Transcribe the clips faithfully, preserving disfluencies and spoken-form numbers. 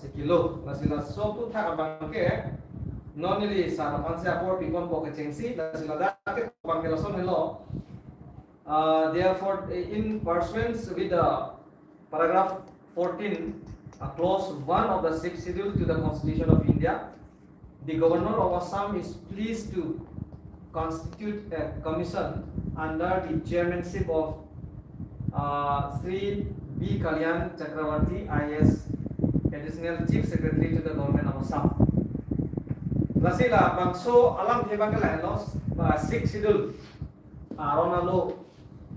sikilo. Lasi laso aphuthak abangke non neli sar aphan si apor piponpo kechengsi, lasi ladak ke abangke lason helo. Uh, therefore, in pursuance with the paragraph fourteen, uh, clause one of the sixth schedule to the Constitution of India, the Governor of Assam is pleased to constitute a commission under the chairmanship of, uh, Shri B Kalyan Chakravarty, I A S, Additional Chief Secretary to the Government of Assam. Lasi labangso alamthe abangke lahenlo, uh, sixth schedule aron alo,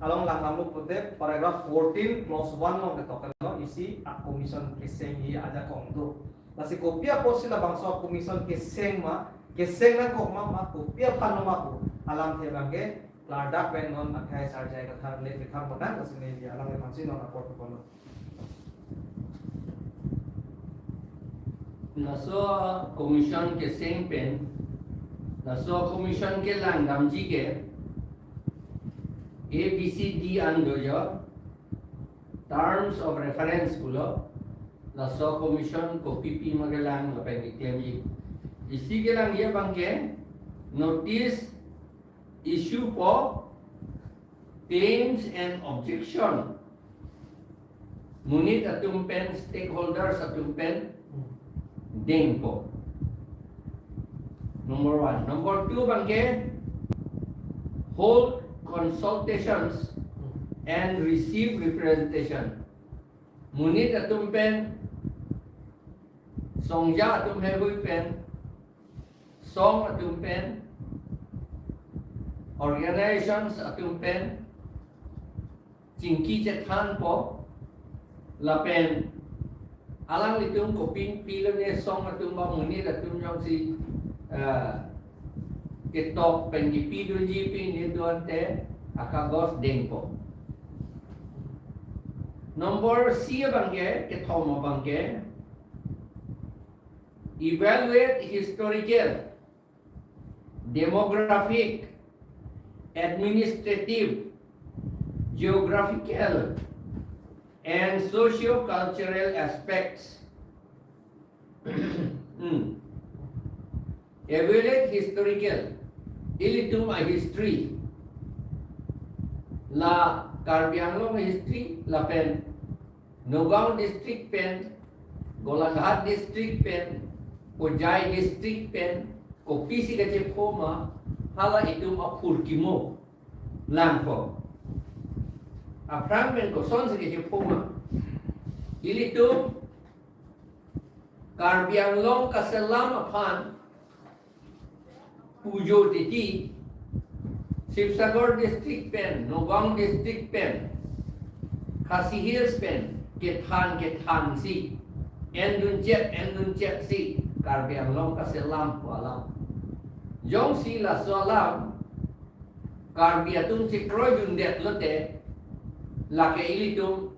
along langdamlo pute paragraph fourteen clause one along ketok-etlo, isi a-commission kesengji ajakong do. Lasi kopi apotsi labangso a-commission keseng ma, keseng nangkok ma, ma kopi aphan lo ma pu alamthe abangke klardak pen non akhai Sarjai Kathar le pethang ponang, lasi neli alangliphan si non apor piponlo. Laso commission keseng pen, laso commission kelangdamji ke A B C D an do jo, terms of reference pulo, laso commission kopi pi ma kelang lapen keklemji. Isi kelangji abangke notice issue po, claims and objection monit atum pen, stakeholders atum pen dengpo. Number one. Number two abangke hold consultations and receive representation. Monit atum pen, songja atum heihui pen, song atum pen, organizations atum pen chingki chethanpo, lapen alanglitum kopi pilo ne song atum ba monit atum jongsi, eh, ketok pen kipidunji pine do ante akagos dengpo. Number C abangke, kethom abangke, evaluate historical, demographic, administrative, geographical, and socio-cultural aspects. Hmm. Evaluate historical, ilitum a-history, la Karbi Anglong history, lapen Nagaon district pen, Golaghat district pen, Hojai district pen, kopisi kachepho ma, hala itum aphurkimo langpo. Aphrang pen kosonsi kachepho ma. Ilitum Karbi Anglong kaselam aphan pujo titi, Sibsagar district pen, Nagaon district pen, Khasi Hills pen, kethan kethansi, endunchek enduncheksi, Karbi Anglong kaselam pu alam. Jongsi laso alam Karbi atum chekroidundet lote, lake ilitum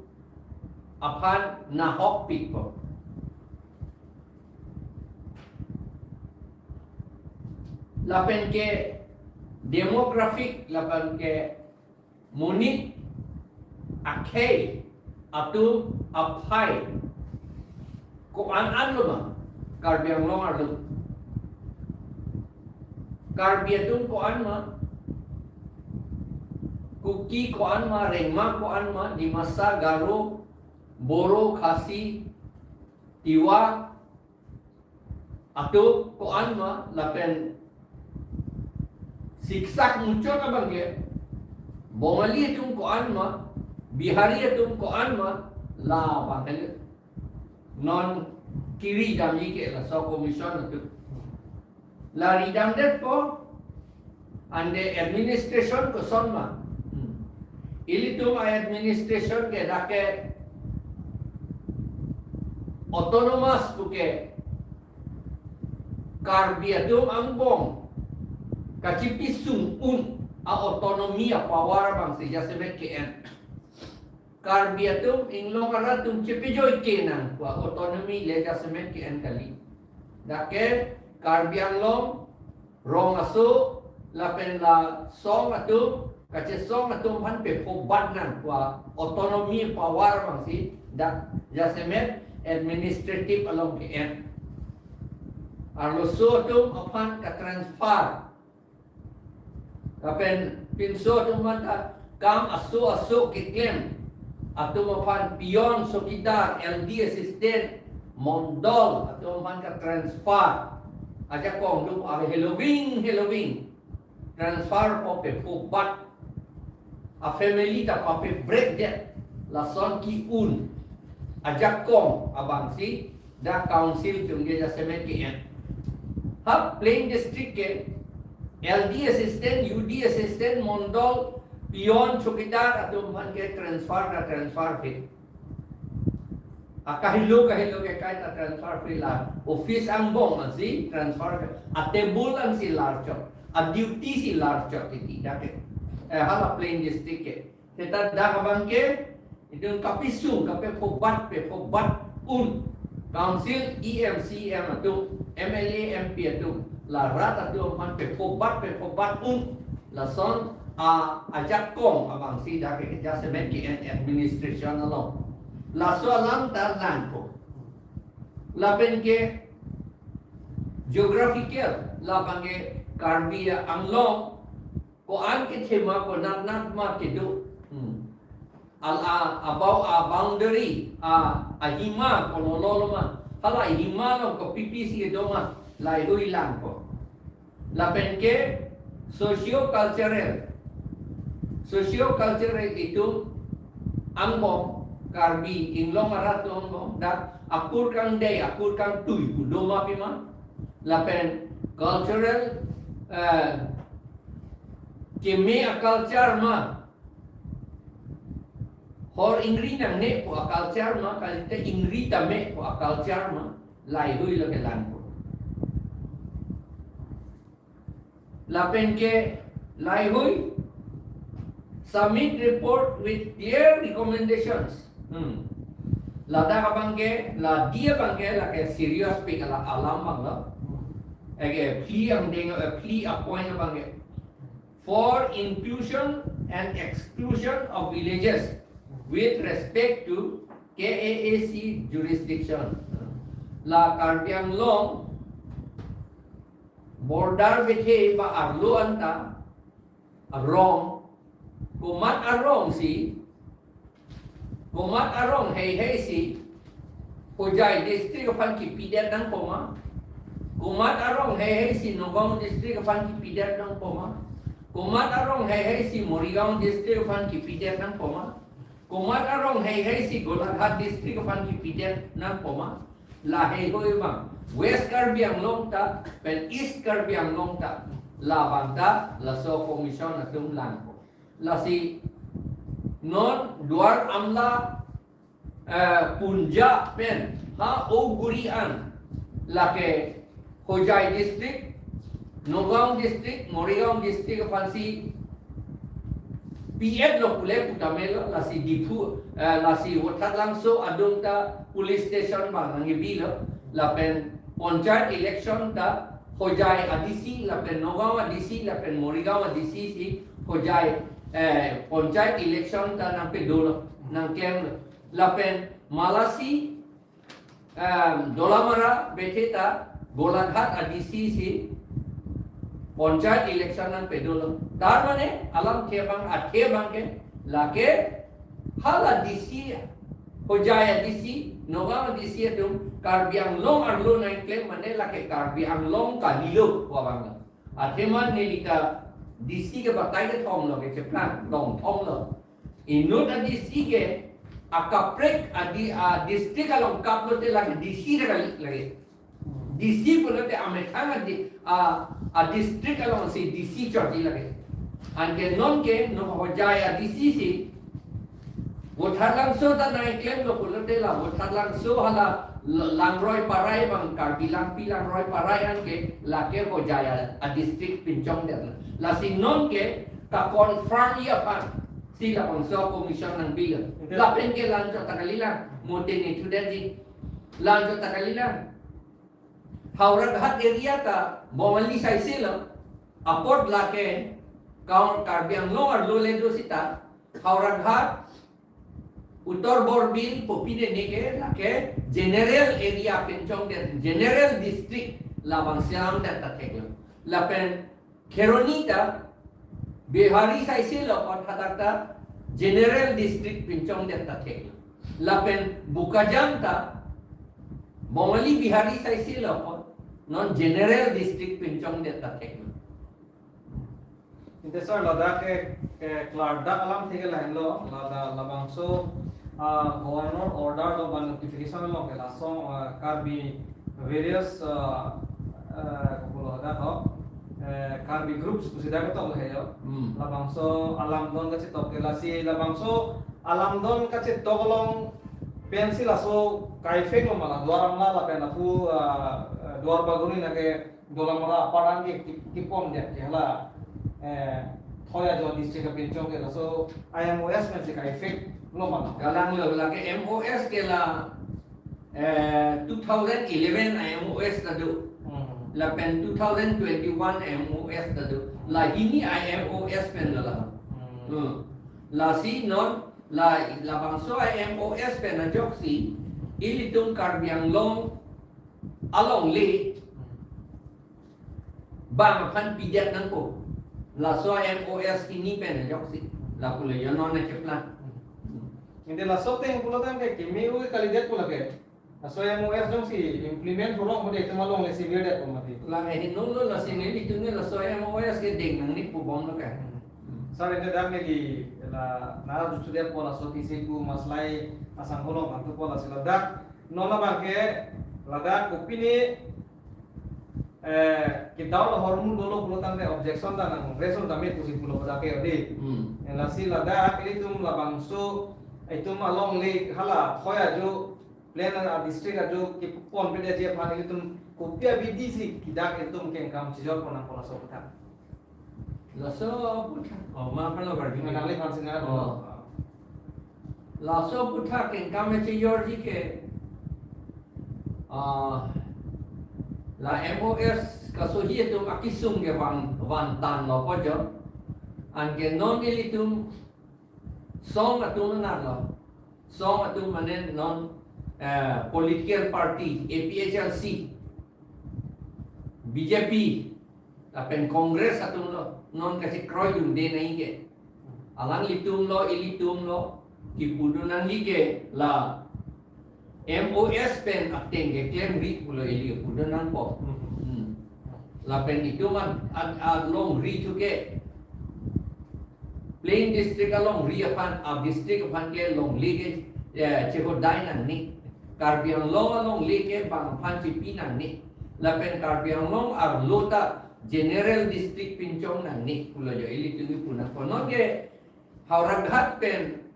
aphan nahokpikpo. Lapen ke demographic, lapen ke monit akhei atum aphai ko-an an lo ma Karbi Anglong arlo. Karbi atum ko-an ma, Kuki ko-an ma, Rengma ko-an ma, Dimasa, Garo, Boro, Khasi, Tiwa atum ko-an ma, lapen siksak muchot abangke Bongali atum ko-an ma, Bihari atum ko-an ma, labang kali. Non kiri damji ke laso commission atum. La ridamdetpo, ante administration koson ma. Hmm. Ilitum a-administration ke dak ke autonomous puke Karbi atum angbong kachipisung un a-autonomy a-power abangsi jasemet ke-en. Karbi atum inglong arat atum chepejoi kenang pu a-autonomy le jasemet ke-en kali. Dak ke Karbi Anglong rong aso lapen la song atum, kachesong atum aphan pepho bat nang pu a-autonomy power abangsi dak jasemet administrative along ke-en. Arloso atum aphan ka-transfer. Lapen pinso atum aphan ta kam aso aso keklem atum aphan peon, chowkidar, L D assistant, mondol atum aphan ka-transfer. Ajakong duk a heloving heloving transfer po pe phobat. A family ta papebrek det. Lason ki-un ajakong abangsi dak council atum ke jasemet ke-en. Ha plain district ke L D assistant, U D assistant, mondol, peon, chowkidar atum aphan ke transfer ta transfer free. Akahelo kahelo ke kaita transfer free, la office angbong ansi transfer free. A table ansi larchok, a duty si larchok titi dak ke. Eh, hala plain district ke. Seta dak abang ke, itum kapisung, kapephobat, pephobat un. Council, E M, C M atum, M L A, M P atum, la rat atum aphan pephobat, pephobat un. Lason a ajakong abangsi dak ke jasemet ke-en administration along. Laso alam ta langpo. Lapen ke geographical, labang ke Karbi Anglong, ko-an kethema, konat nat ma kedo. Hmm. Al a, abou a boundary, a, ahima, kololo ma. Hala ahima along kopipi si kedo ma, laheihui langpo. Lapen ke socio-cultural. Socio-cultural itum angbong, Karbi Anglong arat atum angbong, dak akur kangdei, akur kangtui, pu do ma pima. Lapen cultural, eh, keme a-culture ma, hor ingri nangne pu a-culture ma, kalite ingri tame pu a-culture ma, laheihui lo kelangpo. Lapen ke laheihui, submit report with clear recommendations. Hmm. Ladak abang ke, la dia abang ke, lake serious pik ala alam abang lo. Eke plea angdeng, eh, plea a-point abang ke. For inclusion and exclusion of villages with respect to K A A C jurisdiction. La Karbi Anglong border bethe ba arlo anta arong, komat arong si, komat arong heihei si Hojai district aphan kipidet nangpo ma, komat arong heihei si Nagaon district aphan kipidet nangpo ma, komat arong heihei si Morigaon district aphan kipidet nangpo ma, komat arong heihei si Golaghat district aphan kipidet nangpo ma, laheihui abang, West Karbi Anglong ta pen East Karbi Anglong ta, labang ta laso commission atum langpo. Lasi non Duar Amla, eh, Punjab pen ha Oguri an, lake Hojai district, Nagaon district, Morigaon district aphansi pi-et lo pule putame lo, lasi Diphu, eh, lasi Vothatlangso adung ta police station abang nangkebi lo, lapen panchayat election ta Hojai a-D C, lapen Nagaon a-D C, lapen Morigaon a-D C si Hojai, eh, panchayat election ta nangpedo lo, nangklem lo. Lapen Malasi, em, Dolamara bethe ta Golaghat a-D C si panchayat election nangpedo lo. Tar mane alamthe abang, athe abang ke, lake hala D C, Hojai a-D C, Nagaon a-D C atum Karbi Anglong arlo nangklem mane lake Karbi Anglong kalilo pu abang lo. Athema nelita D C ke batai kethom lo, kecheplang longthom lo. Inut a-D C ke akaprek a-di-, a-district along kap lote lake D C ta kali lake. D C pulote amethang a-di-, a, a-district alongsi D C chotji lake. Anke non ke non Hojai a-D C si Vothatlangso ta nangklem lo pulote la Vothatlangso hala l-, Langroi Parai abang, Karbi Langpi Langroi Parai anke lake Hojai a, a-district pinchongdet lo. Lasi non ke ka-confirmji aphan si labangso commission nangbi lo. Lapen ke la-anchot ta kalilang, mote ne thudet ji. La-anchot ta kalilang. Howraghat area ta Bongali saise lo. Apot lake Kar-, Karbi Anglong arlo le do seta Howraghat, Uttar Borbil pu pinene ke lake general area pinchongdet, general district labang selamdet ta theklo. Lapen Kheroni ta Bihari saisi lo apot hadak ta general district pinchongdet ta theklo. Lapen Bokajan ta Bongali Bihari saisi lo apot non general district pinchongdet ta theklo. Ante sir, ladak ke, ke klardak alamthe ke lahenlo, ladak labangso, ah, governor order lo ba notification lo ke lason, ah, Karbi various, ah, ah, kopulo hadak ho, eh, Karbi groups pusi dak ketok lo he jo. Hmm. Labangso alamdon kachetok ke lasi labangso alamdon kachetok along pensi laso ka-effect lo ma la Duar Amla lapen lapu, ah, ah, Duar Bagori nake Dolamara aparan ke ki-, kipon dia ke hala, eh, Thoya jo district apinchong ke laso I M O S pensi ka-effect lo ma la. Kalang lo lake M O S ke la, eh, two thousand eleven I M O S ta do. Hmm. Lapen two thousand twenty-one I M O S ta do. La hini I M O S pen lo la. Hmm. Hmm. Lasi non la, labangso I M O S pen ajoksi ilitum Karbi Anglong alongle bang aphan pidet nangpo. Laso M O S hini pen ajoksi. Lapu le yo non na keplang. Ante laso ateng pulo tangte kimi u kalidet pulo ke. Laso M O S jongsi implement hurong hode itum alongle si virdet po mati. La eh non lo lasi nelitum laso M O S ke deng nangne pu bomlo ke. Sir, ante dak neli la nara jutsudet po laso T C ku maslai asang holong antu po lasi ladak non abang ke ladak kopine, eh, kedau la hormu dolo pulo tangte objection ta nang resul dame pusi pulo pada ke odi. Hmm. Lasi ladak ilitum labangso itum alongle hala Thoya jo plain a district ajo kipon beda je aphan ilitum kopi abidi si kedak ilitum kengkam chijor pon nangpo laso aputhak. Laso aputhak. Oh, ma aphan lo Karbi. Nangli aphan si na. Oh. Laso aputhak kengkam chijorji ke, ah, la M O S kasohi atum akisung ke van, van tan lo po jo. Anke non ilitum song atum nang lo. Song atum mane non, eh, political party, A P H L C, B J P, lapen Congress atum lo, non kachekroi dunde nangji ke. Alanglitum lo, ilitum lo, kipudun nangji ke la M O S pen ateng ke klemri pulo ili pudun nangpo. Hmm. Lapen itum ad, ad, alongri thu ke plain district alongri aphan, a district aphan ke longle ke, eh, chehodai nangne. Karbi Anglong alongle ke bang aphan chepi nangne. Lapen Karbi Anglong arlo ta general district pinchong nangne pulo jo ilitum pu nangpo. Non ke Howraghat pen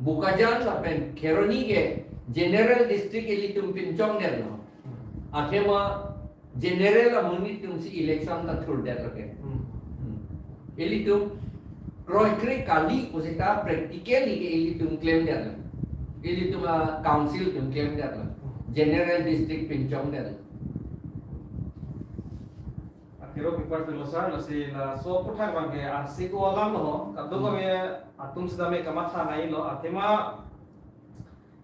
Bokajan lapen Kheroni ke general district ilitum pinchongdetlo. Athema general amonit atum si election ta thurdetlo ke. Hmm. Hmm. Ilitum kroikre kali pusita practically ke ilitum klemdetlo. Ilitum a council atum klemdetlo. General district pinchongdetlo. Akhiro pipar pilo sir, lasi laso aputhak abang ke arsik alam lo, kadokave atum sitame kamatha nangji lo, athema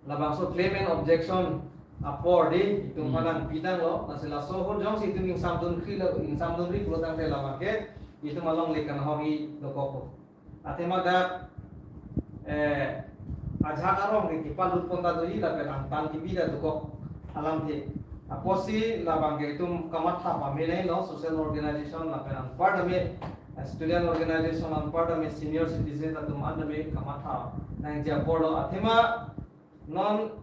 labangso claim and objection apor di, itum Hmm. panang pidanglo, lasi laso ahut jongsi itum ingsamdunri lo, ingsamdunri pulo tangte labang ke, itum alongle kanghori dokok. Athema dak, eh, ajahak arong ke kipalut pon ta doji lapen angtan kibi ta dokok alamthe. Apotsi labang ke itum kamatha pame nangji lo social organization lapen anpar tame, eh, student organization anpar tame senior citizen atum an tame kamatha nangji apor lo. Athema non,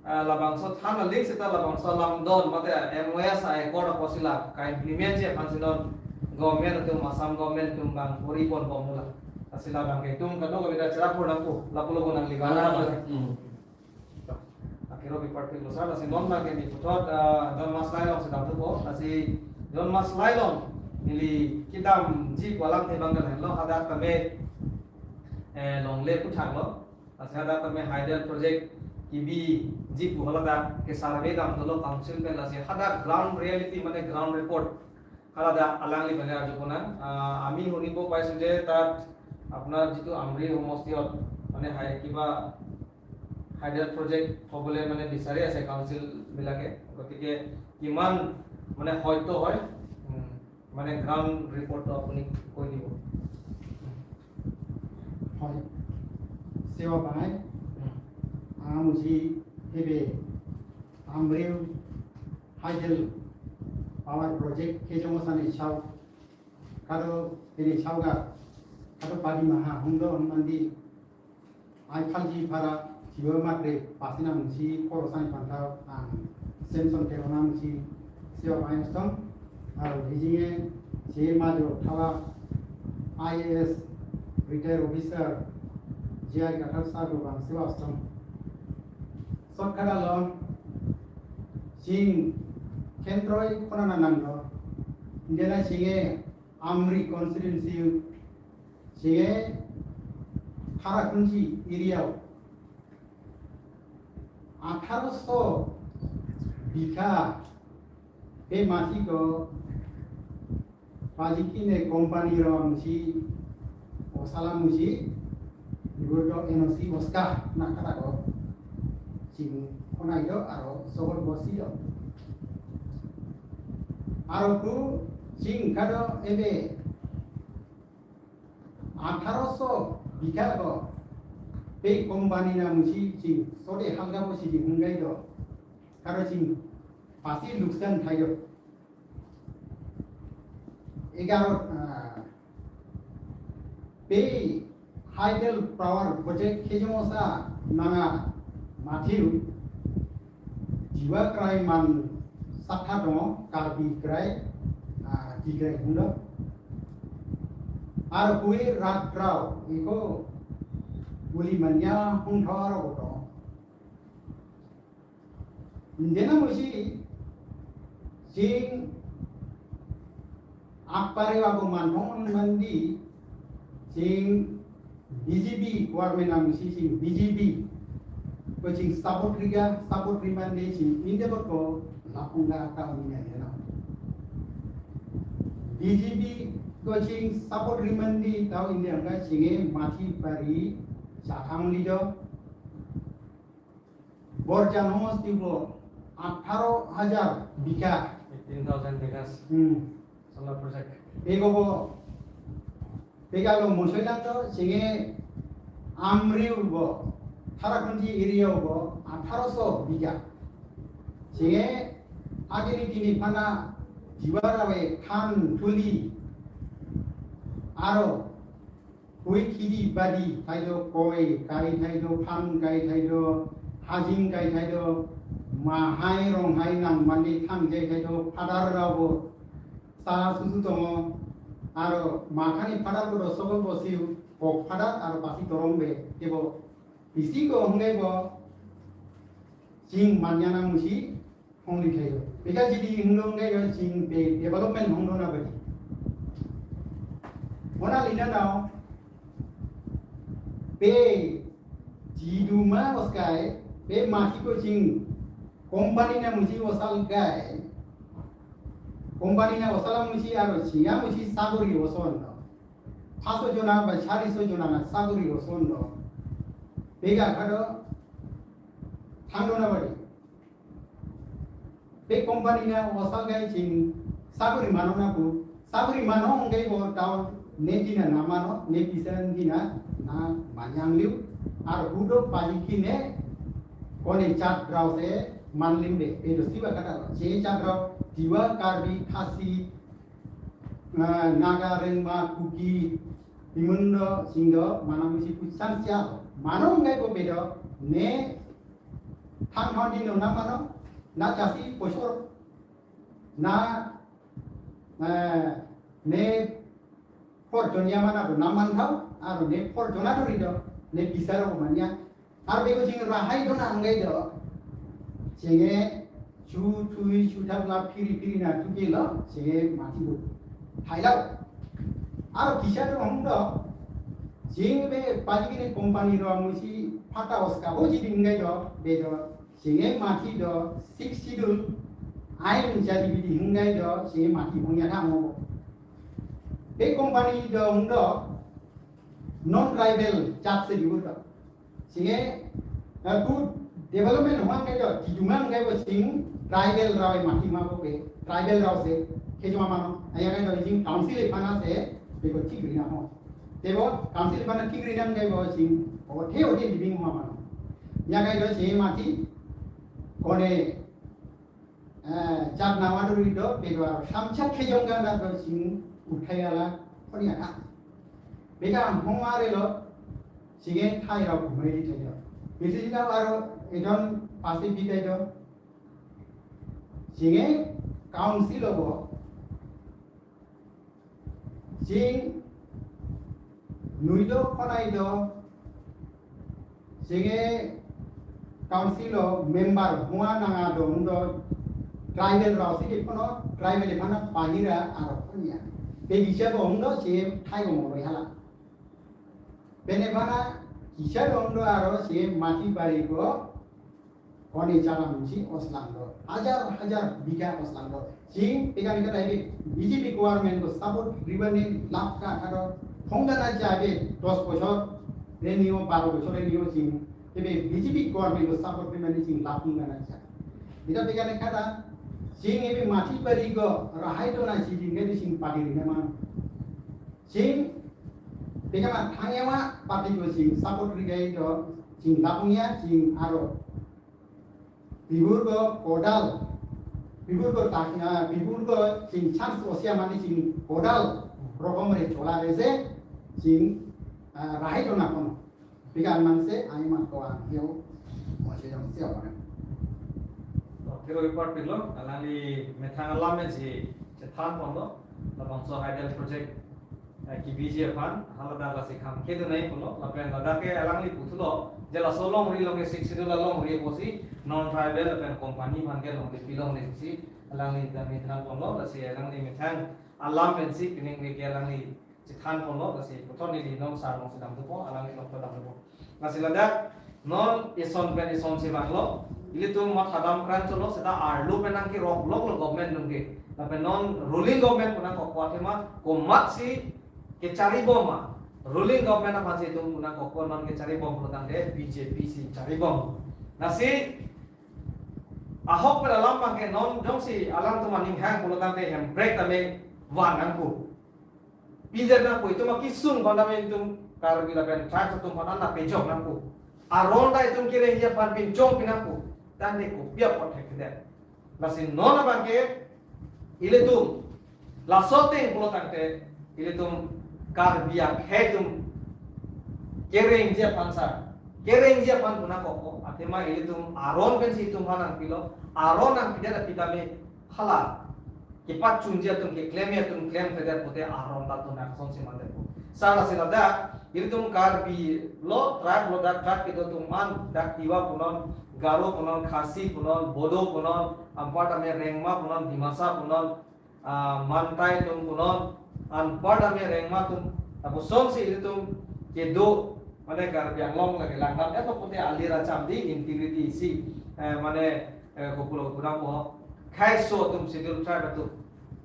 ah, labangso than aling seta labangso alamdon mate M O S a-accord apotsi la ka-implement ji aphansi non government atum, Assam government atum bang hori pon bomlo. Lasi labang ke itum kadokave ta cherap hor nangpo, lapulo ko nangli bang. Kalang. Hmm. Akhiro pipar pilo sir, lasi non abang ke neli puthot, ah, John Maslai along si damthupo, lasi John Maslai along neli kedamji pu alamthe abang ke lahenlo, hadak tame, eh, longle aputhak lo. Lasi hadak tame hydel project kibiji pu haladak ke survey dam dolo council pen, lasi hadak ground reality mane ground report haladak alangli bang arju pon nang. Ah, ami huni bo paisuje tat apnar jitu Amri homosti ot mane hai kiba hydel project হ'বলৈ মানে বিচাৰি আছে কাউন্সিল বিলাকে। গতিকে কিমান মানে হয়তো হয়, উম, মানে গ্ৰাউণ্ড ৰিপৰ্টটো আপুনি কৈ দিব। Hoi, sewa bangai. Hmm. Ang si hebe Amreu Hydel Power Project kejong sani sau. Kado ini sau ga kado padi maha hungdo mandi ai phalji phara jiwa matre pasina mungsi koro sani pantau ang Samson Terona mungsi sewa bangai stong. Aro hijinge si majo thawa I A S retired officer J I Kathar sir lo bang sewa stong. Shortcut along sing kentroi kona nanang do. Indela singe Amri constituency singe Tharakunchi area আঠারোশো বিঘা pe mati ko pajiki ne company ro musi osala musi ibu to N O C oska na kata ko sing konai do aro sohor bosi do aro ku sing kado ebe আঠারোশো বিঘা ko pe company na musi ching sode halga bo si hunggai do karo ching pasi luksan thai do. Egaro, ah, pe Hydel Power Project kejong sa nanga Matthew Jiwa krai man sakha dong, Karbi krai, ah, kikrai hungdo. Ar hui rat rau, iko uli manya hung thor dong. Indena musi, sing Apare wa ko manthong mandi sing B J P government ang si sing B J P ko sing support riga support ri mandi sing inde ko lapung ga ta uni na na B J P ko sing support ri mandi ta inde ang ka sing e mati pari sathang lido Borjan homostibo আঠারো হাজার বিঘা. Eighteen thousand acres. Hmm. Solar project. Ego bo. Pegalo mosoilang to singe Amriu bo. Tharakunji area bo আঠারোশো বিঘা. Singe agini kini phana jiwara we than thuli. Aro Hui khidi badi thaido koi kai thaido phan kai thaido hajing kai thaido mahai ronghai nang mandi thangjai thaido phadar rabo sa susu tongo aro makhani phadar ko dosok bo siu kok phadar aro pasi torong be kebo pisi ko hongge bo sing manyana musi Hongli thaido. Pika jidi hinglong kai yo ching pe development honglo na badi. Mona lina now pe jiduma oskai pe mati ko ching company na musi osal kai. Company na osala musi aro singa musi sagori oson no. Paso jona ba chari so jona na sagori oson no. Pika kado thanglo na badi. Pe company na osal kai ching sagori mano na pu sagori mano ongkai bo tau ne jina na mano ne pisan jina na manyang liu ar hudo pajiki ne kone chat rau se man lim be pe do siwa kata che chat rau Tiwa Karbi Khasi ah, Naga Rengma Kuki Pimundo Singdo mano musi pusan sial mano ongkai bo pe do ne Thang thon di no na mano, na chasi posor, na, eh, ne por jonia mana do na man thau, aro ne por jona do rido, ne pisaro manya. Ar bego jing rahai do na anggai do, jenge chu thui chu thap la phiri phiri na thuke lo, jenge mati bu. Hai lau. Aro kisa do hong do, jing be pajiki ne company ro musi phata oska bo jiding ngai do, be do. Singe mati do Sixth Schedule ain jadi bidi hinggai do singe mati hongya tha mo. Be company do hung do non tribal jat se diur do. Singe Lapu development hwang ke jo, chidungang ke bo ching tribal rao e mati ma bo ke, tribal rao si, ke jo mano, aya ke jo ching council e pana si, beko chigri na ho. Te bo council e pana chigri nang ke bo ching, o the o the living ma mano. Ya ke jo ching mati, kone, eh, chat nawa duri do, beko samchat ke jong ga na do ching, uthai ala, koni aka. Beka hong are lo, ching e thai rao kumai di thai rao. Bisi jina aro ejon Pacific ai do. Ching e council lo bo. Ching nui do, konai do. Ching e council lo member hua nang adong do. Tribal rao si ke kono, tribal e mana pahira aro konya. Te bisa bo hong do, ching e thai ko mo hala. Bene bana kisa dong do aro si mati bari ko koni chalam si oslang do. Hajar hajar bigha oslang do. Si pekan kata ini B J P government ko support ribani lakh ka kado hongdana jabe dos bochor renew, baro bochor renew si. Ebe B J P government ko support ribani si lakh hongdana ja. Ita pekan kata si ebe mati bari ko rahai do na si jing si pagi ri memang. Ching, pekama thangyawa party ko ching support ri gai do, ching lapungya, ching aro. Bibur ko kodal, bibur ko takna, bibur ko ching chance osia mani ching kodal, rokom re chola re je, ching, ah, rahai do na kono. Pikan man se, ai man ko ang hiu, mo che jong siu ko ne. Kero ipar pilo, alangli methang alam si chethan ponlo, labangso hydel project, eh, kebiji aphan, haladak lasi khang kedunai ponlo, lapen ladak ke alangli puthulo, je laso longri longri six schedule alongri pusi, non tribal lapen company aphan ke longri pilong ne pusi, alangli dami than ponlo, lasi alangli methang alam pensi pining ke alangli chethan ponlo, lasi puthot neli non sar nong sedang tupo, alangli nong sedang tupo. Lasi ladak, non ison pen ison si vanglo, ilitum mathadam kran cholo, seta arlo pen nangkerok lok lo government atum ke. Lapen non ruling government pu nangkokpo athema, komat si kecharibom ma. Ruling government aphan si itum pu nangkokpo non kecharibom pulo tangte B J P si charibom. Lasi, ahok pen alam abang ke non jongsi alangtum aning hang pulo tangte hem break tame van nangpo. Pidetna pu itum akesung aphan tame itum Karbi lapen tribes atum aphan an pejok nangpo. Aron ta itum kerengji aphan pinchong pi nangpo. Tangte kopi apot thekthedet. Lasi non abang ke ilitum laso ateng pulo tangte ilitum Karbi akhei atum kerengji aphan sa. Kerengji aphan pu nangkokpo. Athema ilitum aron pensi itum aphan nangpilo. Aron nangpidet aphi tame hala kepachunji atum, keklemji atum klemkledet pute aron ta tun ason si mandetpo. Sar lasi ladak, ilitum Karbi lo, tribe lo, dak tribe kedo atum an, dak Tiwa punon, Garo punon, Khasi punon, Bodo punon, anpar tame Rengma punon, Dimasa punon, ah, Mantai atum punon, anpar tame Rengma atum, lapuson si ilitum kedo, mane Karbi Anglong lake langdam, eto pute alir acham di integrity si, eh, mane, eh, kopulo kopulo mo, khaiso atum schedule tribe atum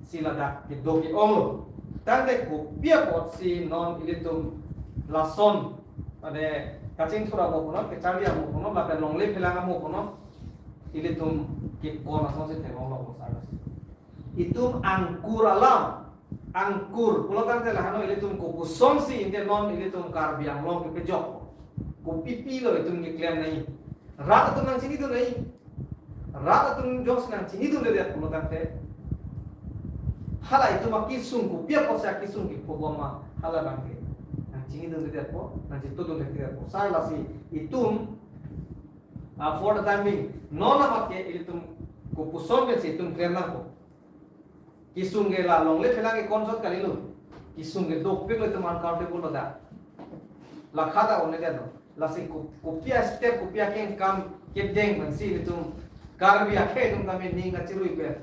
si ladak kedo ke-ong lo. Tangte kopi apot si non ilitum lason, mane kachingthur amo punon, kecharli amo punon, lapen longle phelang amo punon, ilitum ke-ong ason si theklong lo sar. Itum angkur alam, angkur, pulo tangte lahano ilitum kopuson si inte non ilitum Karbi Anglong kepejok. Kopi pilo itum keklem nai. Rat atum nangchinidun nai. Rat atum jongsi nangchinidundedet pulo tangte, hala itum akesung kopi apot si akesung kepobom ma hala abang ke nangchinidundedetpo, nangchitudundedetpo. Sar lasi itum, ah, for the time being, non amat ke ilitum kopuson pensi itum klem nangpo. Kesung ke la longle phelang ke konsot kalilo. Kesung ke dopik lo itum uncountable lo da. Lakha ta onedetlo. Lasi ko-, kopi astep, kopi akengkam kedeng pensi itum Karbi akhei atum tame ning kachirui pen,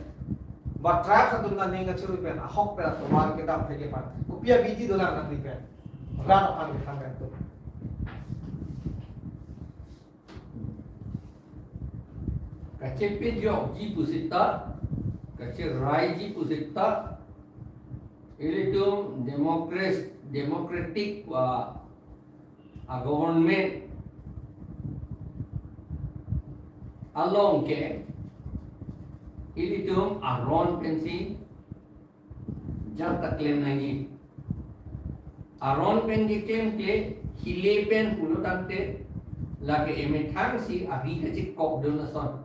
ba tribes atum ta ning kachirui pen, ahok pen atum an kedam theke pan. Kopi abidi dolang nangri pen. Rat aphan kethan pen atum. Kachepejokji pusita, kacheraiji pusita, ilitum democracy, democratic, ah, a government along ke ilitum aron pensi jat ta klem nangji. Aron pen keklem ke hile pen pulo tangte lake emethang si avi kachekokdun ason.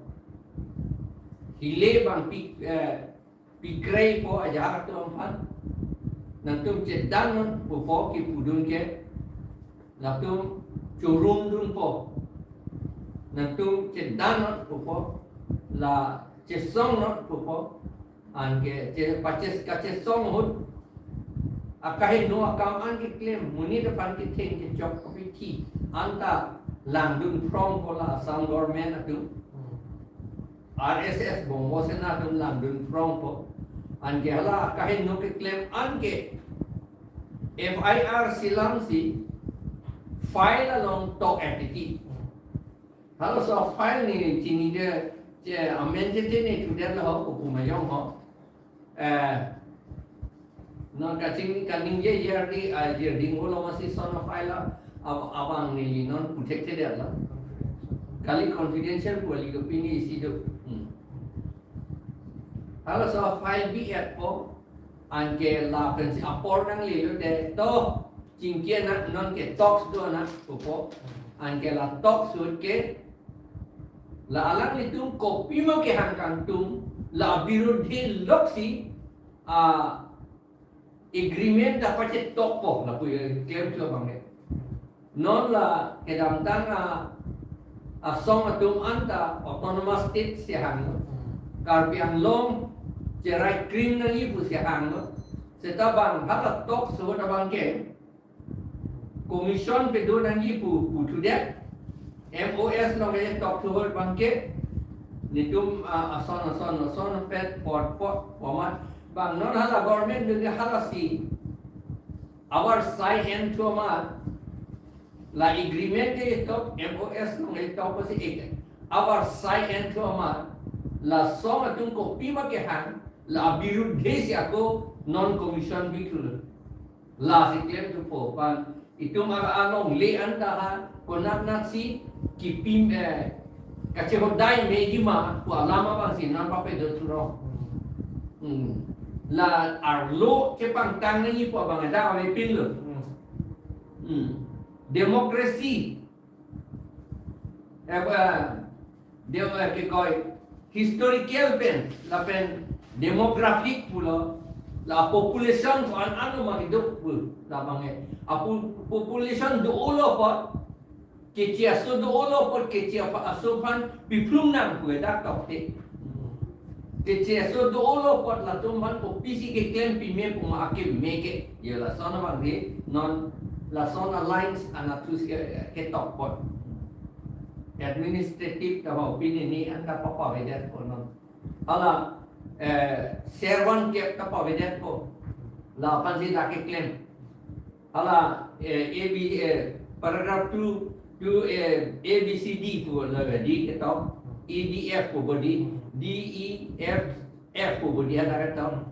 Hile bang pi, eh, pikrai po ajahak atum aphan. Nangtum chedan non pupo kipudun ke. Latum chorumdun po. Nangtum chedan non pupo. La chesong non pupo. Anke che paches kachesong ahut akaheno akam an keklem monit aphan ketheng kechok kapithi anta langdun phrong po la Assam government atum. R S S Bongo Sena atum langdun phrong po. Anke hala akaheno keklem anke F I R selam si file along tok etiti. Halaso file ni chinide che amen che che ni thudet lo ho kupu mayong ho. Eh, non kaching kaningje yardi a yarding ulo masi son of file a, ab- abang ni non puthekthedet lo. Kali confidential pu ali kopine isi do. Hmm. Halaso file bi et po anke lapensi apor nanglelo te to chingki anak non ke talks do anak pupo. Anke la talks ahut ke la alanglitum kopima kehang kangtung la abirudhe loksi a agreement ta pachetok po lapu ya klem cho bang ke. Non la kedamtang a asong atum anta autonomous state si hang. Karbi Anglong cherai krim nangji pusi hang. Seta bang hala talks ahut abang ke commission pedo nangji pu puthudet. M O S along ketok thu ahut bang ke nelitum a, ason ason ason pet pot pot pomat bang non hala government do ke hala si our side and to amar la agreement ketok M O S along ketok si ek our side and to amar la asong atum kopima kehang la abirudhe si ako non commission bithulo. La si klem thupo pen itum a alongle anta ha konatnat si kipim eh kachehodai meji ma pu alam abang si non papedo thurong. Hmm. La arlo kepangtang nangji pu abang dak avepinlo. Hmm. Hmm. Democracy eh, eh, de eh, ke koi historical pen lapen demographic pulo la population ko an ano ma kedo pu labang eh. Apu population do-olo apot keche aso do-olo apot keche apa aso aphan piphlum nang pu dak tokte. Keche aso do-olo apot latum aphan kopisi keklem pime pu ma akeme ke. Ya lason abang de non lason alliance anathus ke ketok apot. Administrative ta ba opinion ni anta papavedet po non. Hala eh, servant kep ta pavedet po. La aphan si dak keklem. Hala eh, A B eh, paragraph two, two eh, A B C D pu la di ketok. E D F pu bodi. D E F F pu bodi ada ketok.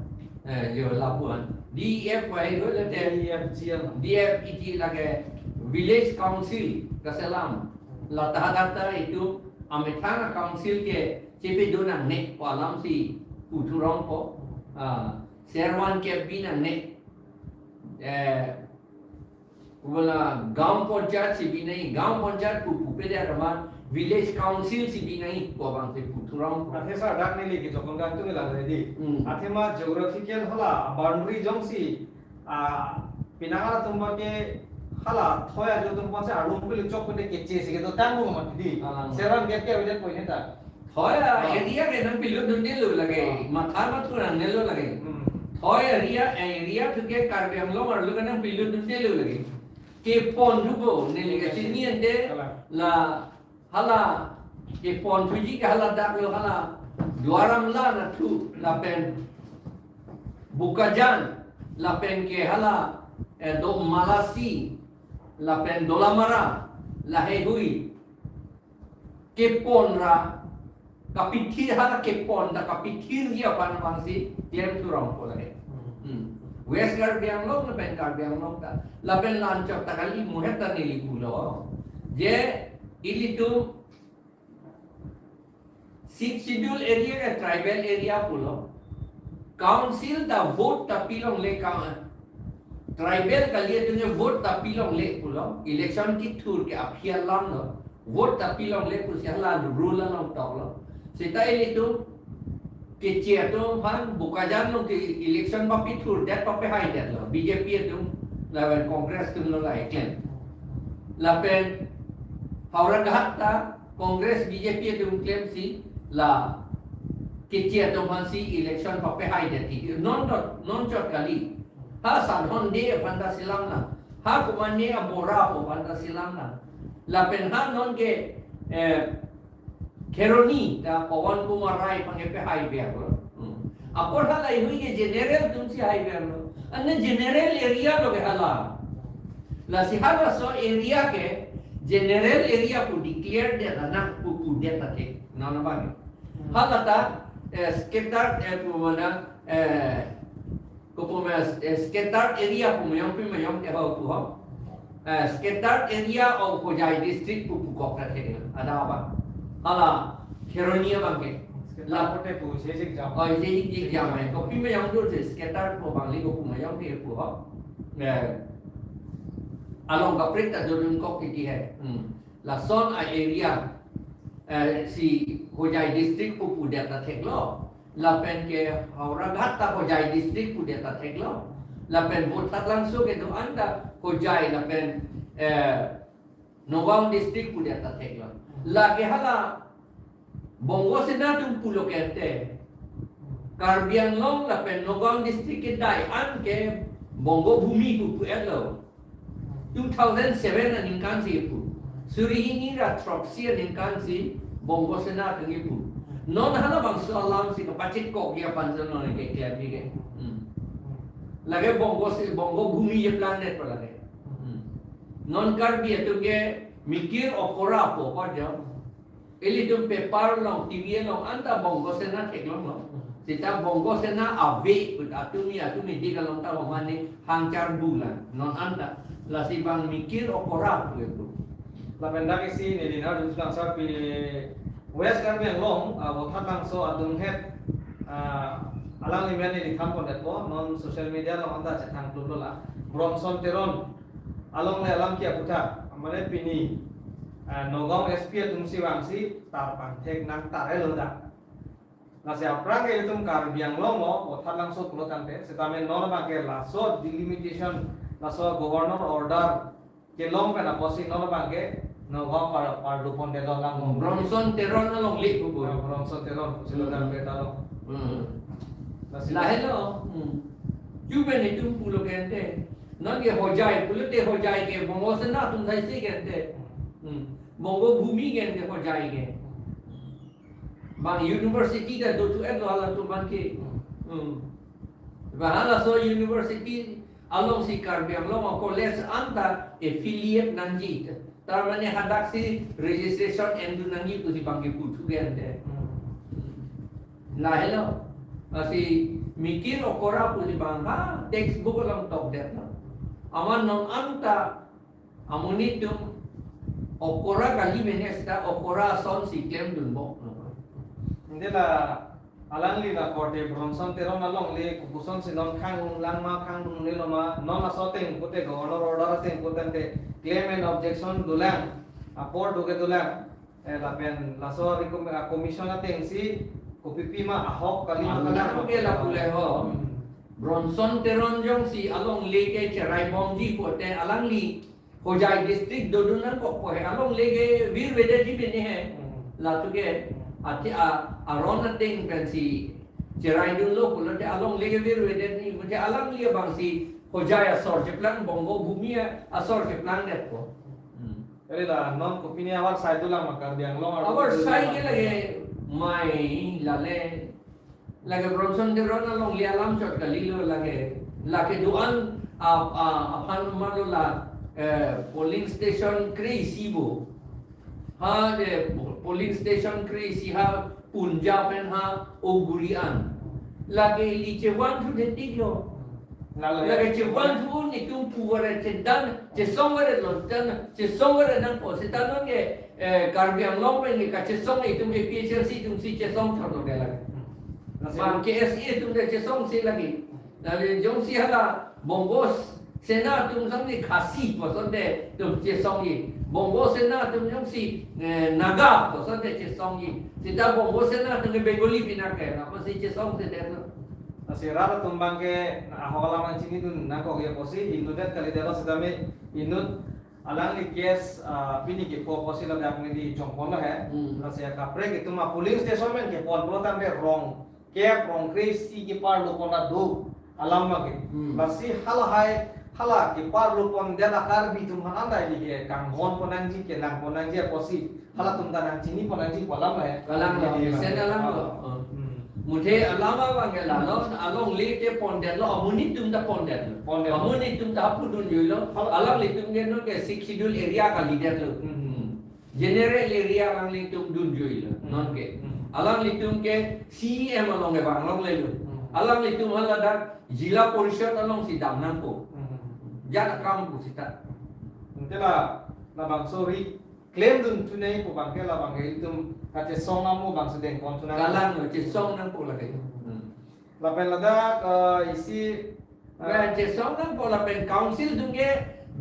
Eh, jo lapuan. D E F pu ai lo te. D E F G ano. D E F G lake village council kaselam. La tahadar ta itum amethang council ke chepedo nangne pu alam si puthurong po. Ah, servant kep bi nangne. Eh, wala gaon panchayat si bi nangji, gaon panchayat pu pupedet amat village council si bi nangji pu abang si puthurong po. Athe sir, dak neli kejokong kangtung la ready. Hmm. Athema geographical hala boundary jongsi a pinang atum abang ke hala thoi ajo atum aphan si arlo pilo chok pute keche si kedo tanggung mati di. Alang. Servant kep ke avedet po ne ta. Thoi a, ah, area ke nangpilutdundelo lagi. Ah. Matha mathu nangnelo lagi. Hmm. Thoi area, area thu ke Karbi Anglong arlo ke nangpilutdundelo lagi. Kepon thupo neli kachini ante. Alang. La hala kepon thuji ke hala dak lo hala Duar Amla anatthu lapen Bokajan lapen ke hala eh, do Malasi lapen Dolamara laheihui kepon ra kapithir hala kepon ta kapithirji aphan abang si klem thurong po lake. Hmm. West Karbi Anglong lapen Karbi Anglong ta lapen la-anchot ta kali muhet ta neli pulo. Je ilitum Sixth Schedule area ke tribal area pulo. Council ta vote ta pilongle ka, tribal kali atum ke vote ta pilongle pulo. Election kithur ke aphi alam lo. Vote ta pilongle pusi hala rule along toklo. Seta ilitum Keche atum aphan Bokajan along ke election papithurdet, papihaidetlo. B J P atum lapen Congress atum lo la eklem. Lapen Howraghat ta Congress B J P atum klemsi la Keche atum aphansi election papihaidet ti. Non dot, non chot kali. Ha Sadhon Dey aphan ta selamnang. Ha komatne abora aphan ta selamnang. Lapen ha non ke, eh, Kheroni ta Pawan Kumar Rai aphan ke pihaiverlo. Hmm. Apor halahei ke general atumsi haiverlo. Ane general area lo ke hala. Lasi halaso area ke general area pu declare det anak pu pudet ta thek. Non abang. Hala ta, eh, scattered, eh, pu mana, eh, kopi ma, eh, scattered area pu ma yong, pi ma yong te ho pu ho. Eh, scattered area of Hojai district pu pukok ta thek. Ada apa? Hala Kheroni abang ke. Scattered la pute pu, je jik jam. Oh, je jik jam ai. Kopi ma yong dur je scattered pu abang li kopi ma yong te pu ho. Eh, along kaprek ta dodun kok titi hai. Hmm. Lason a-area, eh, si Hojai district pu pudet ta theklo. Lapen ke Howraghat ta Hojai district pudet ta theklo. Lapen Vothatlangso kedo-an ta Hojai lapen, eh, Nagaon district pudet ta theklo. Lake hala Bongo Sena atum pulo kente. Karbi Anglong lapen Nagaon district kedai an ke Bongo Bhumi pu pu-etlo. Two thousand seven aningkan si pu. Suri hini ra throksi aningkan si Bongo Sena atum kipu. Non halabangso alam si kapachit kok ya panjang non ke klem ke. Hmm. Lake Bongo si, Bongo Bhumi ye planet pa lake. Hmm. Non Karbi atum ke mikir okora po pa jam. Ilitum paper along, T V along, anta Bongo Sena theklonglo. Seta Bongo Sena ave put atum ya, atum idik along ta homani hangchar bulan. Non anta. Lasi bang mikir okora pu itu. Lapen dak isi neli na dun lang sa pi West Karbi Anglong, ah, Vothatlangso adung het, ah, alangli amen neli than pondet po, non social media along anta chethang klublo la. Bronson Teron along le alam ki aputhak, mane pini, ah, Nagaon S P atumsi vangsi tar pangthek nang tar elo da. Lasi aphrang ke itum Karbi Anglong lo, Vothatlangso pulo tangte, setame non abang ke laso delimitation, laso governor order kelong pen apotsi non abang ke Nagaon par, pardu pondetlo lang. Bronson Teron alongle pu pu. Ah, Bronson Teron, pusi lo Hmm. tangte ta lo. Hmm. Lasi Lahelo. Hmm. Ju pen itum pulo kente. Non ke Hojai, pulote Hojai ke Bongo Sena atum saisi kente. Hmm. Bongo Bhumi kente Hojai ke. Bang university ta do thu-etlo halatum abang ke. Hmm. Bang halaso university alongsi Karbi Anglong a-college anta affiliate nangji. Tar mane hadak si registration en dun nangji pusi bang ke pu thu kente. Hmm. Lahelo. Lasi mikir okora pusi bang ha textbook along tokdetlo. Amat non anta amonit atum okora kali mene seta okora asonsi klemdunbom. Ante la alangli la korte Bronson Teron alongle kopuson si non khang-un lang ma khang-un-e lo ma non laso ateng pute governor order ateng pute ante claim and objection dolang apor do kedolang. Eh, lapen laso recom-, ah, commission atengsi kopipi ma ahok kali ma kalang. Manang ke lapu le ho. Hmm. Bronson Teron jongsi alongle ke cheraibomji pute alangli Hojai district dodun nangkokpo he, alongle ke virvedetji mene he. Hmm. Latum ke, Hmm. ati a, aron ateng pensi cheraidunlo pulote alongle ke virvedetji, pute alangli abangsi Hojai asor cheplang, Bongo Bhumi asor cheplangdetpo. Hmm. Kali la non kopine avar sai dolang ma Karbi Anglong aru avar sai ke lage mai lale. Lake Bronson Teron alongle alam chot kalilo lake. Lake do-an a, a, aphan ma lo la, eh, polling station kre-isi bo. Ha de polling station kre-isi ha Punjab pen ha Oguri an. Lake ili chevan thu de tiklo. Lalo ya. Lake chevan thu netum pu varet chedan, chesong varet lontan, chesong varet nangpo. Seta non ke, eh, Karbi Anglong pen ke kachesong itum A P H L C atum si chesong thorlo ke lake. Hmm. Lasi bang K S A atum de chesongsi lake. Lake jongsi hala Bongo Sena atum sangni Khasi puson de atum chesongji. Bongo Sena atum jongsi, eh, Naga puson de chesongji. Seta Bongo Sena atum ke Bengali pinak ke, apotsi chesongsi detlo. Lasi rat atum abang ke ahok alam nangchinidun nangkok ya pusi inut det kali detlo setame inut alangli case, ah, pini kepo pusi ladak neli chongpon lo he. Hmm. Lasi akaprek itum a polling station pen kepon pulo tangte rong kep rong kre-isi keparlopon ta do alam abang ke. Hmm. Lasi halahai hala keparlopon det a Karbi atum aphan anta ili ke kanghon pon nangji kenang pon nangji pusi halatum ta nangchini pon nangji pu alam he. Kalang lo, Jadi, mesen alam lo. Ah. Hmm. Muthe alam abang ke lalo, alongle te pondetlo, amonit atum ta pondetlo. Pondetlo. Amonit atum ta pudun juilo, Hal- alanglitum ke non ke Sixth Schedule area kalidetlo. Hmm. General area alanglitum dunjuilo, Hmm. non ke. Hmm. Alanglitum ke C E M along ke bang longlelo. Hmm. Alanglitum haladak Zilla Parishad alongsi dam nangpo. Hmm. Jat akam pu seta. Ante la, labangso ri claim dun thunei pu abang ke labang ke itum kachesong nangpo bang sedeng pon thunang. Kalang lo, chesong nangpo lake. Hmm. Lapen ladak, eh, isi, eh, Lapen chesong nangpo lapen council atum ke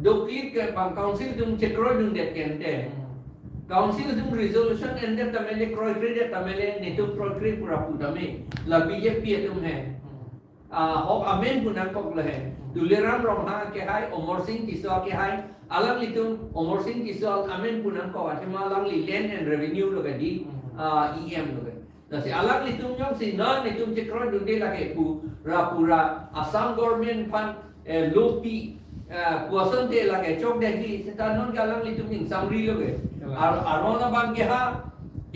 doklit ke bang council atum chekroidundet ke ante. Hmm. Council atum resolution endet tame le kroikredet tame le netum kroikre pura pu tame. La B J P atum he. Hmm. Ah, ahok amen pu nangkok lo he. Tuliram Ronghang akehai, Amarsing Tisso akehai, alanglitum Amarsing Tisso amen pu nangkok, athema alangli Land and Revenue lo ke di, Hmm. ah, E M lo ke. Lasi alanglitum jongsi non netum chekroidunde lake pu ra pura Assam government aphan, eh, lopi, eh, puson te lake chokdetji seta non ke alanglitum ning samri lo ke. Kalang. Ar-, aron abang ke ha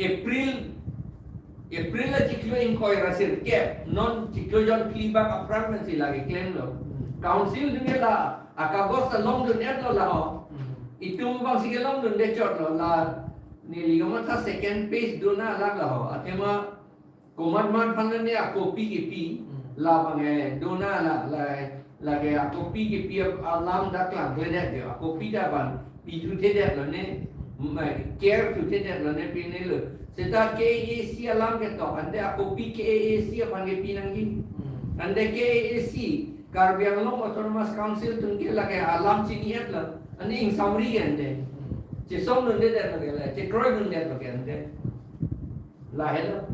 April, April achiklo ingkoi ra sirkep, non chiklo jonphli bak aphrang pensi lake claim lo. Hmm. Council atum ke la akagos ta longdun-etlo la ho. Hmm. Itum abangsi kelongdunde chotlo la neli komat ta second phase dona lak la ho. Athema komat mat aphan ne a copy kepi, Hmm. labang ke dona la, la, lake a copy kepi alam dak klangkledet jo. A copy ta ban pi thuthedet lo ne, ma, care thuthedet lo ne pine lo. Seta K A A C alam ketok, ante a copy K A A C aphan kepi nangji. Hmm. Ante K A A C, Karbi Anglong Autonomous Council atum ke lake alam chini-etlo. Ante ingsamri ke ante. Hmm. Chesongdundedet lo ke la, chekroidundet lo ke ante. Lahelo.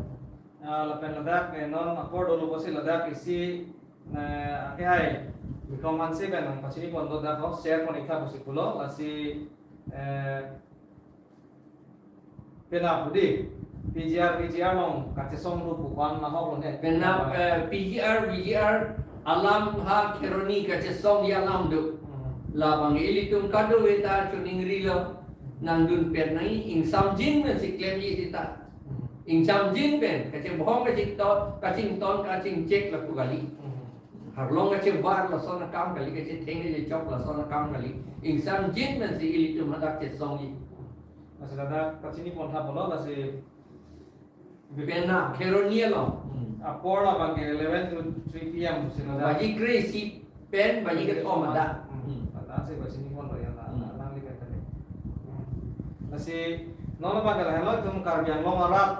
Ah, lapen ladak, eh, non apor dolo pusi ladak isi, eh, akehai Bikram Hanse pen nangpachini pon do dak ho, share pon ik tha pusi pulo, lasi, eh, penap pu di, P G R, V G R along kachesong do pu ko-an nahok lo ne. Penap, eh, P G R, V G R alam ha Kheroni kachesongji alam do. Hmm. Labang ilitum kadokave ta choningrilo, nangdunpet nangji, ingsamjin pensi klemji seta. Hmm. Ingsamjin pen, kachebhong kachington, kachington, kachingchek lapu kali. Hmm. Arlong kachebar lason akam kali, kachetheng kachechok lason akam kali. Ingsamjin pensi ilitum hadak chesongji. Lasi ladak pachini pon tha pulo, lasi Penap, Kheroni along. Hmm. Apor labang ke eleven to three P M pusi ladak. Baji kre-isi pen baji kethom adak. Hmm. Hmm. Ladak si pachini pon lo ya la, Hmm. la, nangli pen tadi. Hmm. Lasi non labang ke lahelo itum Karbi Anglong arat.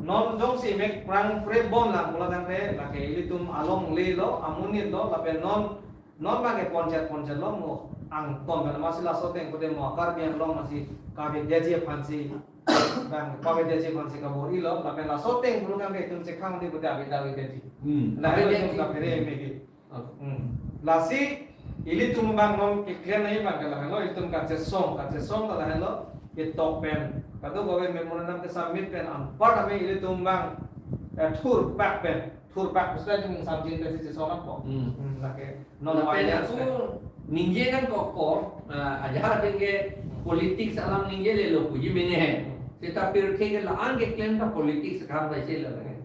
Non jongsi mek prang prebom lang pulo tangte, lake ilitum alongle lo, amonit lo, lapen non non abang ke ponchet ponchet lo mo angton pen masi laso ateng pute mo Karbi Anglong masi kavedetji aphansi bang kavedetji aphansi kabor-ilo lapen laso ateng pulo kan ke itum chekhang di pute avedetji. Hmm. Lahelo itum Avedetji. Kaphere megi. Oh. Hmm. Lasi ilitum abang non keklem nai abang ke lahelo itum kachesong, kachesong ta lahelo ketok pen kadokave memorandum kesubmit pen anpar kami ilitum abang, eh, thurpak pen, thurpak pusita itum ingsamjin pensi chesong nangpo. Hmm. Hmm, lake. Non Lapen awareness aku ningje nangkokpo, ah, ajahak ateng ke politics alam ningjelo puji mene he. Seta pirthe ke la-an keklem ta politics akam ta isi lo he.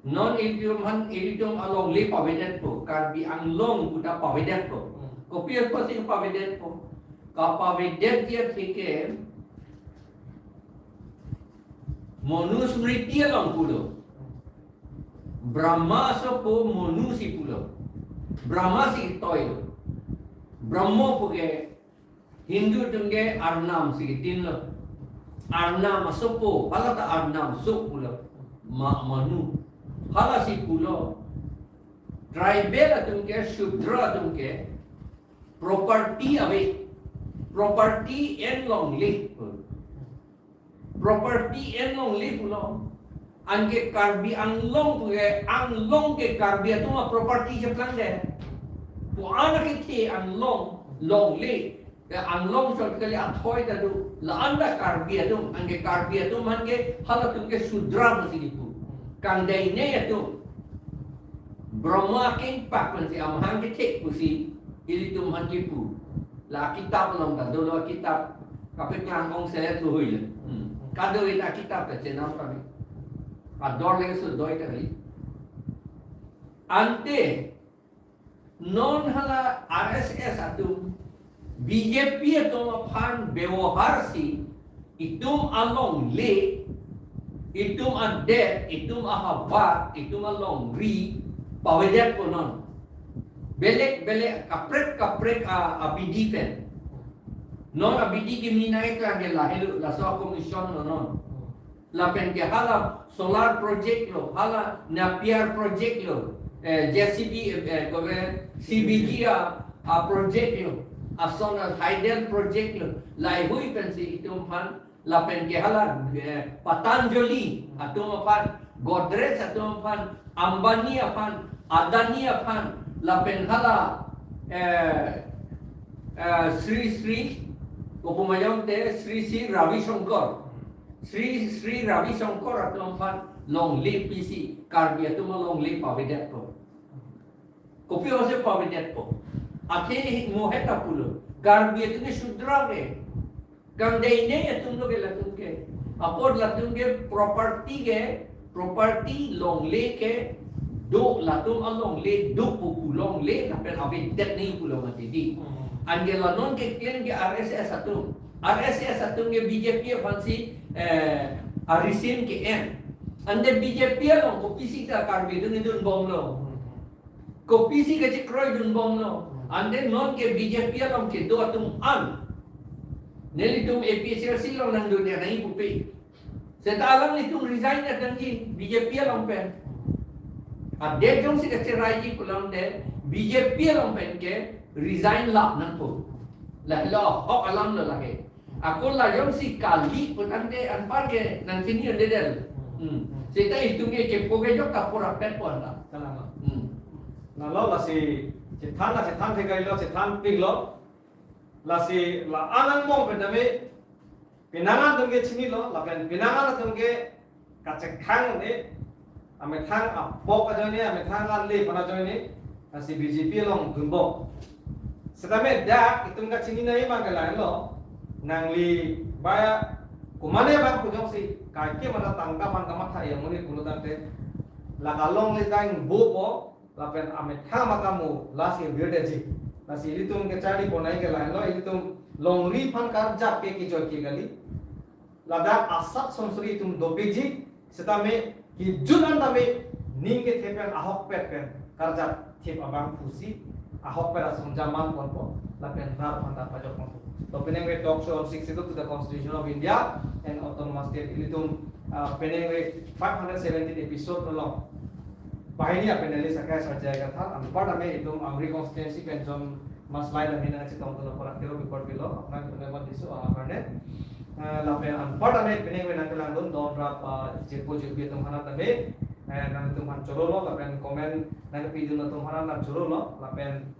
Non ilitum aphan, ilitum alongle pavedetpo, Karbi Anglong puta pavedetpo. Hmm. Kopi apotsi pavedetpo? Kapavedetji athe ke Manusmriti along pulo. Brahma asopo Manu si pulo. Brahma si toilo. Brahma puke Hindu atum ke Arnam si kitinlo. Arnam asopo, hala ta Arnam so pulo. Ma Manu. Hala si pulo. Tribal atum ke, Shudra atum ke property ave. Property en longle. Property en longle pulo. Anke Karbi Anglong puke, Anglong ke Karbi atum a-property cheplangdet. Pu-an akethe Anglong longle. Ke Anglong chot kali athoi ta do. La-an ta Karbi atum, anke Karbi atum aphan ke halatum ke Shudra pusi kipu. Kangdaine atum. Brahma kengpak pensi amahang kethek pusi ilitum aphan kipu. La kitap along ta dolo, kitap kapeklang ong selet luhui le. Hmm. Kado-an akitap ta chenam kami. Ador le so doi ta kali. Ante non hala R S S atum B J P atum aphan bebohar si itum alongle, itum adet, itum ahavar, itum alongri pavedetpo non. Belek belek kaprek kaprek a, abidi pen. Non abidi kimi nangkeklang ke lahelo, laso commission lo non. Lapen ke hala solar project lo, hala Napier project lo, eh, J C B, eh, kobe C B G a, a project lo, ason a hydel project lo, laheihui pensi itum aphan, lapen ke hala, eh, Patanjali atum aphan, Godrej atum aphan, Ambani aphan, Adani aphan, lapen hala, eh, eh, Sri Sri, kopumayong te, Sri Sri Ravi Shankar. Sri Sri Ravi Shankar atum aphan longle pisi Karbi atum alongle pavedetpo. Kopi ose pavedetpo. Athe mohe ta pulo. Karbi atum ke Shudra ke. Kangdaine atum lo ke latum ke. Apot latum ke property ke, property longle ke do, latum alongle do pu pu longle lapen avedet nangji pulo mati di. Hmm. Anke la non keklem ke R S S atum. R S S atum ke B J P aphansi, eh, arisim ke-en. Ante B J P along kopisi ta Karbi atum kedun bomlo. Kopisi kachekroidun bomlo. Ante non ke B J P along kedo atum an. Nelitum A P H L C along nangdun ya nangji pupe. Seta alanglitum resign nangji B J P along pen. Adet jongsi kacheraiji pulang de B J P along pen ke resign lap nangpo. Lahelo ahok alam lo lake. Ako la jongsi kali putangte anpar ke nangchini un-edetlo. Hmm. Seta itum ke kepo kejok ta pura pet pon la. Kalama. Hmm. Lalo lasi chethan la chethan thekai lo, chethanpiklo. Lasi la-an angbong pen tame penang an atum ke chinilo, lapen penang an atum ke kachekhang de, amethang apok ajoine, amethang ale aphan ajoine, lasi B J P along dunbom. Setame dak itum kachini nangji abang ke lahelo, nangli ba ya, komatne abang pu jongsi, kaike mana tangka aphan kamatha ya muni pulo tangte, la kalongle dang bopo, lapen amethang makamu lasi virdetji. Lasi ilitum kecharli ponnai ke lahelo, ilitum longri aphan karjap ke kejoi ke kali. Ladak asat sonsri itum dopikji, setame kejut an tame ning kethe pen ahokpet pen karjap thip abang pusi ahokpet ason jaman ponpo, lapen rat aphan ta pajok ponpo. To penang ve talk show on sixty-two to the Constitution of India and Autonomous State, ilitum, ah, penang ve five hundred seventeen episode along banghini a-panelist akai sarjai katha, anpar tame itum Amri constituency pen John Maslai tame nangchetongdun apor akhiro bipor pilo, apnang itum emat diso, ah, karne. Ah, lapen anpar tame penang ve nangkelangdun don rap, ah, jirpo jirpi atum aphan tame, eh, nangtum aphan chorolo, lapen comment nangpidun atum aphan nang chorolo, lapen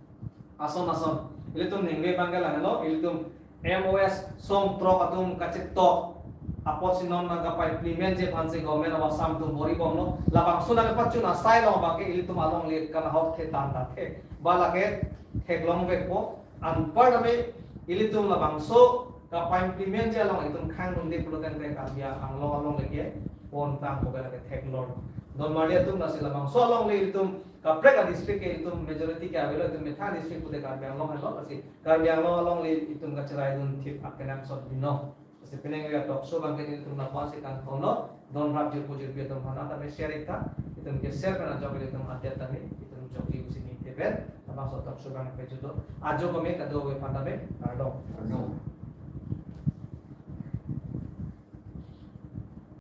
ason ason. Ilitum ningve abang ke lahelo, ilitum M O S song throk atum kachetok apotsi non nangkapa-implementji aphansi government of Assam atum bor-i bomlo. Labangso nangpachun asai along abang ke ilitum alongle kanahok the tan ta the. Ba lake theklongvekpo. Anpar tame ilitum labangso kapa-implementji along itum khangdunde pulo tangte Karbi Anglong alongle ke pon tang ko ke lake theklong. Don marli atum, lasi labangso alongle ilitum kaprek a-district ke itum majority ke avelo, itum methang district pute Karbi Anglong helo, lasi Karbi Anglong alongle itum kacheraidun thip akenangsot binong. Lasi penang ve talk show abang ke itum lapu-an si kangtonlo, don rap jirpo jirpi atum aphan tame share ik tha, itum ke share pen ajok ilitum adet tame itum jokji pusi ningje pen, Aso tak sugang pe judo. Ajo kami kadokave aphan ta be kardom. Kardom.